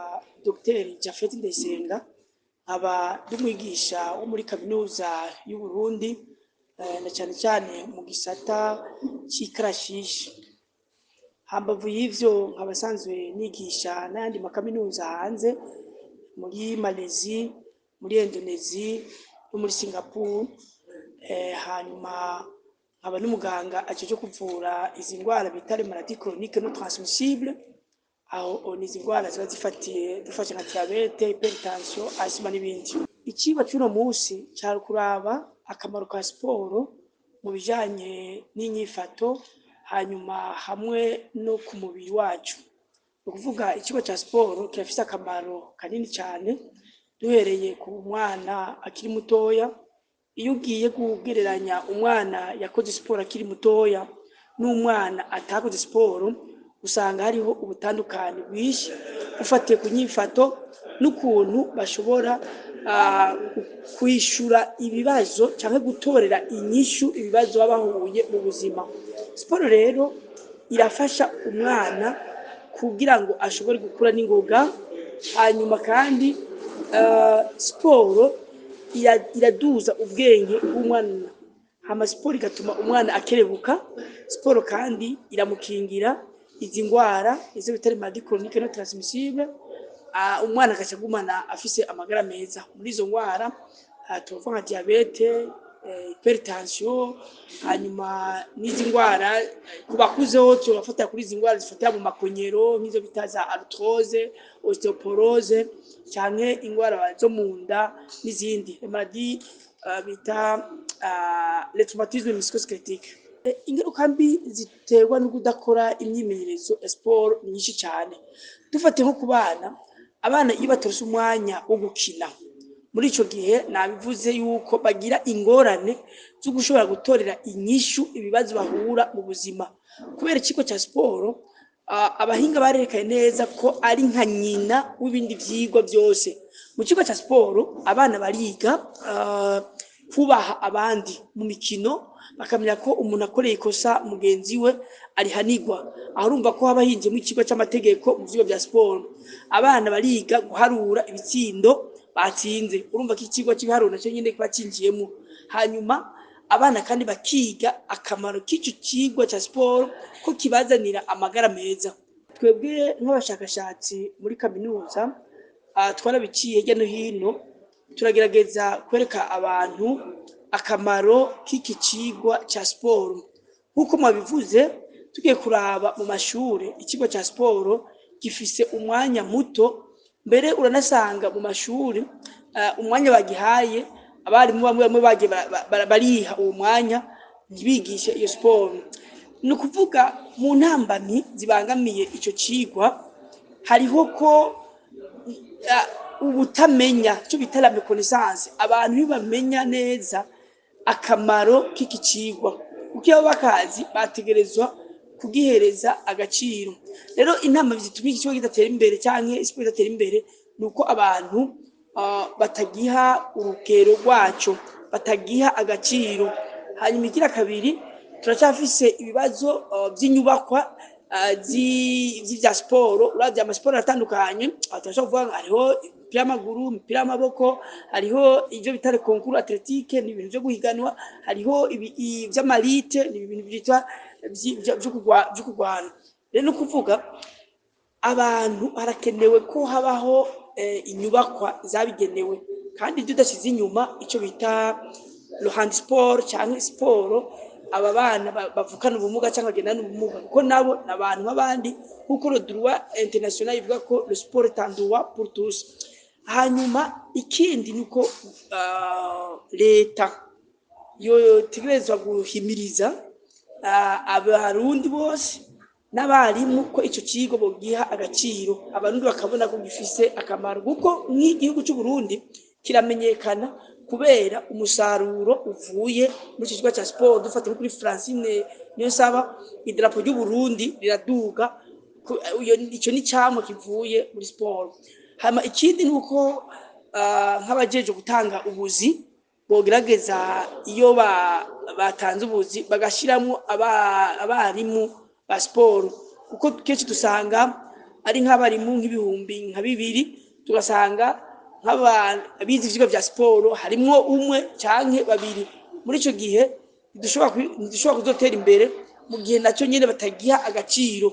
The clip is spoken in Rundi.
Nitwa Dr Japhet Ndayisenga, nkaba ndi umwigisha wo muri Kaminuza y'Uburundi, na cane cane mu gisata c'ikarashishi. Hambavu y'ivyo, nkaba nsanzwe nigisha n'ayandi makaminuza hanze, muri Malaisie, muri Indonesie no muri Singapore. Hanyuma nkaba n'umuganga ajejwe kuvura izi ndwara bita les maladies chroniques non transmissibles. Aho ni izi ndwara ziba zifatiye, dufashe nka diabète, hypertension, asthme n'ibindi. Icigwa c'uno musi cari kuraba akamaro ka siporo mu bijanye n'inyifato, hanyuma hamwe no ku mubiri wacu. Ni ukuvuga, icigwa ca siporo kirafise akamaro kanini cane, duhereye ku mwana akiri mutoya. Iyo ugiye kugereranya umwana yakoze siporo akiri mutoya n'umwana atakoze siporo, usanga hariho ubutandukane bwinshi, ufatiye ku nyifato n'ukuntu bashobora kwishura ibibazo canke gutorera inyishu ibibazo baba bahuye mu buzima. Siporo rero irafasha umwana kugira ngo ashobore gukura n'ingoga. Hanyuma kandi siporo iraduza ubwenge bw'umwana, hama siporo igatuma umwana akerebuka. Siporo kandi iramukingira izi ndwara, izo bita les maladies chroniques non transmissibles, umwana agaca agumana afise amagara meza. Muri izo ndwara tuvuga nka diabète, hypertension, hanyuma n'izi ndwara ku bakuze ho turafata kuri izi ndwara zifatira mu makonyero, nk'izo bita za arthrose, ostéoporose, canke ingwara zo mu nda n'izindi maladies bita les traumatismes musculo-squelettiques. Ingaruka mbi ziterwa no kudakora imyimenyerezo ya siporo ni nyinshi cyane. Dufatiye nko ku bana, abana iyo bataronse umwanya wo gukina, muri ico gihe nabivuze yuko bagira ingorane zo gushobora gutorera inyishu ibibazo bahura mu buzima. Kubera ikigo ca siporo, abahinga barerekanye neza ko ari nka nyina w'ibindi vyigwa vyose. Mu kigo ca siporo abana bariga kubaha abandi mu mikino, bakamenya ko umuntu akoreye ikosa mugenzi we arihanirwa. Aho urumva ko haba hinjiyemwo ikigo c'amategeko. Mu vyigwa vya siporo abana bariga guharura ibitsindo batsinze, urumva ko ikigo c'ibiharuro naco nyene kiba cinjiyemwo. Hanyuma abana kandi bakiga akamaro k'ico cigwa ca siporo, ko kibazanira amagara meza. Twebwe nk'abashakashatsi muri kaminuza, twarabiciye hirya no hino, turagerageza kwereka abantu akamaro k'iki cigwa ca siporo. Nk'uko mwabivuze, tugiye kuraba mu mashure, ikigo ca siporo gifise umwanya muto. Mbere uranasanga mu mashuri umwanya bagihaye, abarimu bamwe bamwe bagiye bariha uwo mwanya, ntibigishe iyo siporo. Ni ukuvuga, mu ntambamyi zibangamiye ico cigwa hariho ko ubutamenya, ico bita la méconnaissance. Abantu ntibamenya neza akamaro k'iki cigwa, kuko iyo bakazi bategerezwa kugihereza agaciro. Rero inama zituma iki kigo kidatera imbere canke siporo idatera imbere ni uko abantu batagiha urugero rwaco, batagiha agaciro. Hanyuma igira kabiri, turacafise ibibazo vy'inyubakwa z'ivya siporo. Uravye, amasiporo aratandukanye. Aha turashobora kuvuga ngo hariho imipira y'amaguru, imipira y'amaboko, hariho ivyo bita les concours athlétiques, ni ibintu vyo guhiganwa, hariho ivy'ama lutte, ni ibintu vyitwa vyo kurwana. Rero ni ukuvuga, abantu harakenewe ko habaho inyubakwa zabigenewe, kandi ibyo udashize inyuma ico bita le handisport canke siporo aba bana bavukana ubumuga cyangwa bagendana ubumuga, kuko nabo ni abantu nk'abandi, nk'uko le droit international ivuga ko le sport est un droit pour tous. Hanyuma ikindi ni uko leta yotegerezwa guhimiriza abarundi bose n'abarimu ko ico kigo bogiha agaciro, abarundi bakabona ko gifise akamaro, kuko nk'igihugu c'u Burundi kiramenyekana kubera umusaruro uvuye muri ico kigo ca siporo. Dufata nko kuri Francine Niyonsaba, idarapo ry'u Burundi riraduga. Ico ni camwa kivuye muri siporo. Hama ikindi ni uko nk'abajejwe gutanga ubuzi bogerageza, iyo batanze ubuzi, bagashiramwo abarimu ba siporo, kuko kenshi dusanga ari nk'abarimu nk'ibihumbi nka bibiri, tugasanga nk'abize ivyigwa vya siporo harimwo umwe canke babiri. Muri ico gihe ntidushobora kuzotera imbere mu gihe nacyo nyene batagiha agaciro.